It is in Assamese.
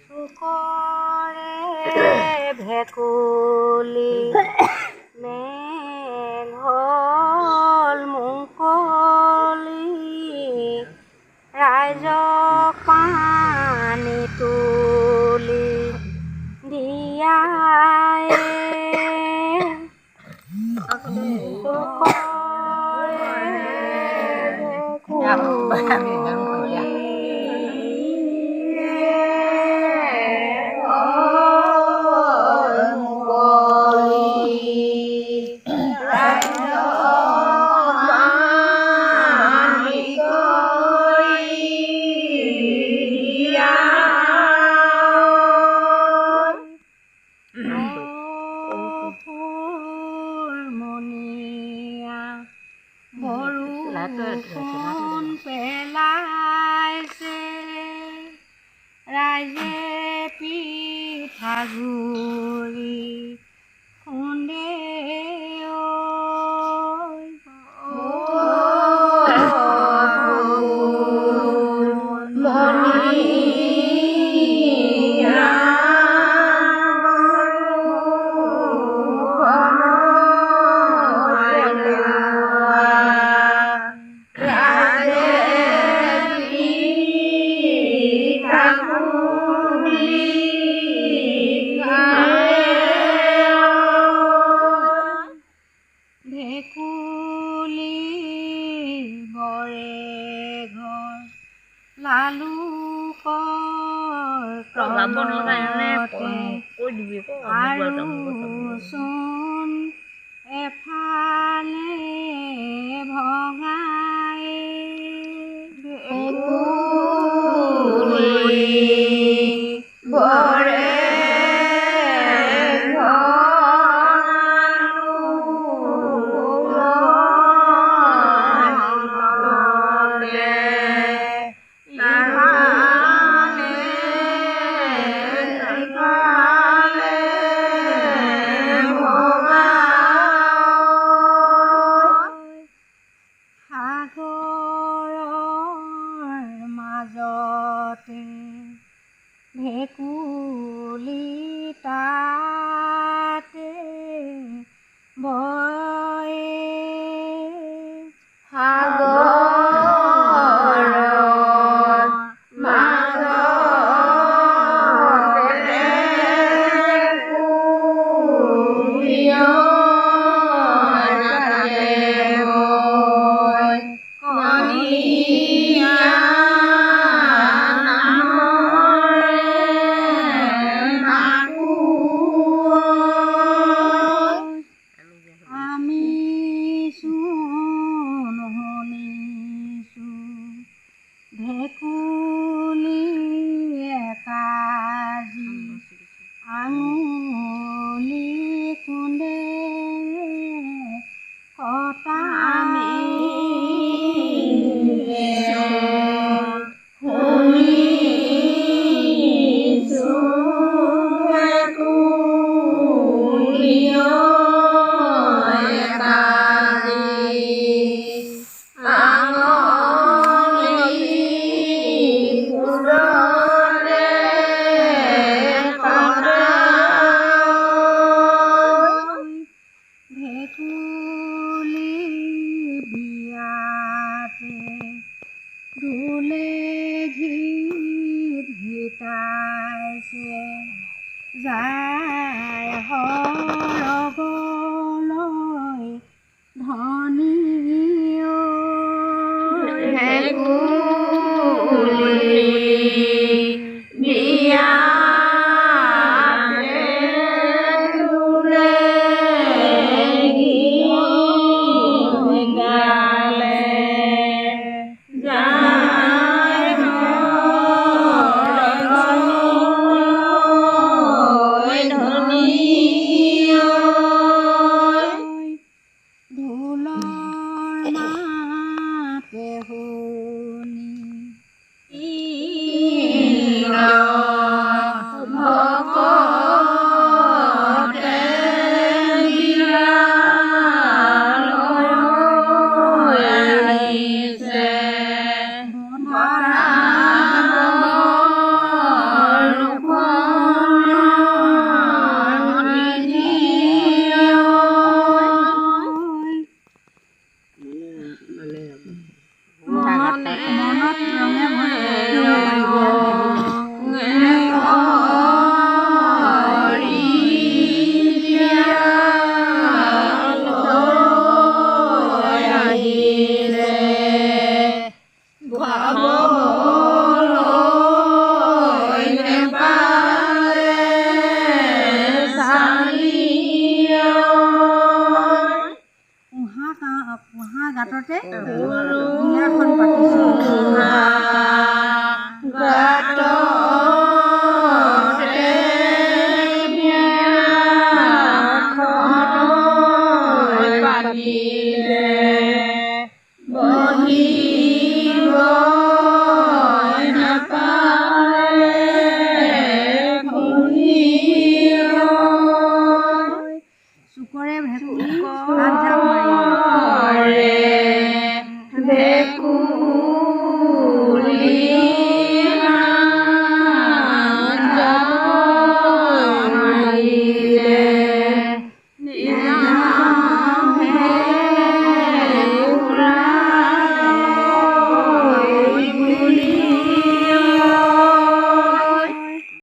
চুকৰে ভেকুলী মেঘ হ'ল মুকলি, ৰাইজক পানী তুলি দিয়াই। চুকৰে ভেকুলী ফুলমণীয়া বৰষুণ পেলাইছে, ৰাইজে পিঠাগুৰি খুন্দে। ভেকুলী বৰে ঘৰ লালুকৰ তলতে, আৰু চোন এফালে ভঙাই। বৰে সাগৰৰ মাজতে ভেকুলী তাতে বয়ে। সাগৰৰ মাজতে কণীয়া নামৰে আমি চোন শুনিছো ভেকুলী একাজি আঙুলি খুন্দে কটা। আমি শুনিছো ভেকুলী একাজি আঙুলি খুন্দৰে কটা। ভেকুলী বিয়াতে ঢোলে ঘিত ঘিতাইছে, যায় সৰগলৈ ধনী। ভেকুলী বিয়াতে ঢোলে গীত গালে, যায় সৰগলৈ ধনী। ঢোলৰ মাতে শুনি ইন্দ্ৰ ঘৰতে।